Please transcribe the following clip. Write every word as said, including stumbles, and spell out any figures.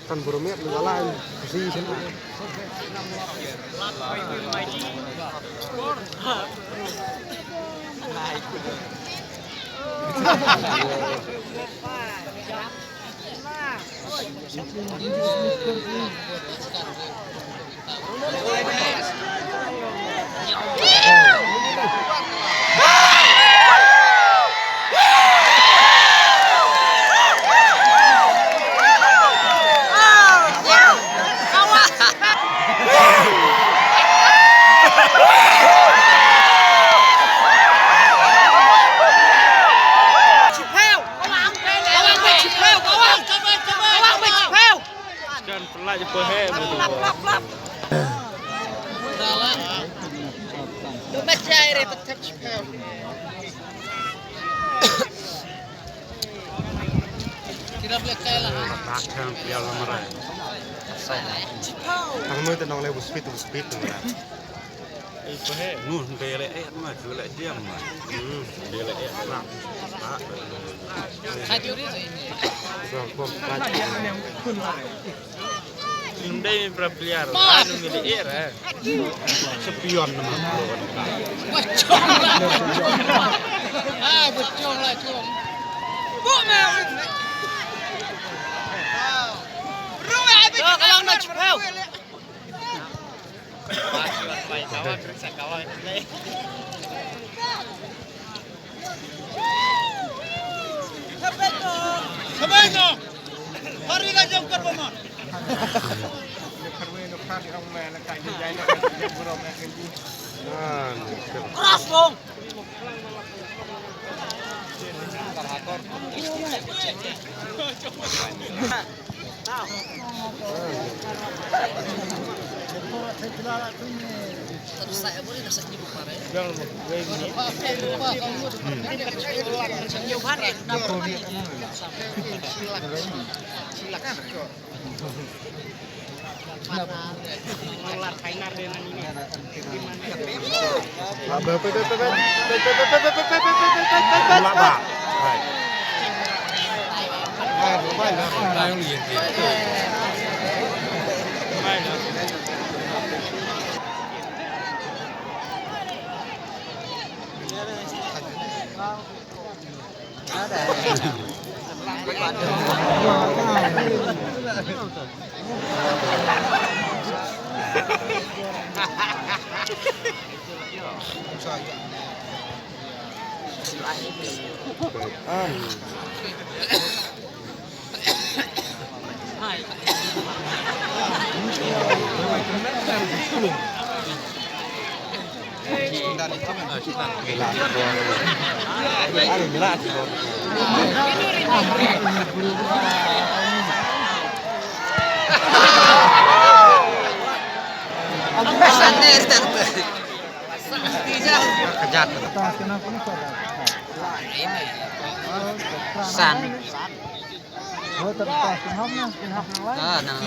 Tan buru miat ni wala ni. Zi sini. Kan pelat je pehe. Kira boleh kalah. Attack kan dia lama rai. Tang noi tenong le bu speed bu speed tu lah. Ai pehe. Nu dia le eh ma tu le diam ma. Hmm, dia le eh ma. Satu ri tu ini. Bang, bang, bang. Ym dei pra player, anu mi leh eh. Champion namar. Bachong lah. Ah, bachong lah, chong. Buk na. Bro, ai bachong. Kalau nak chipau. Cross long. San. Ah, nang.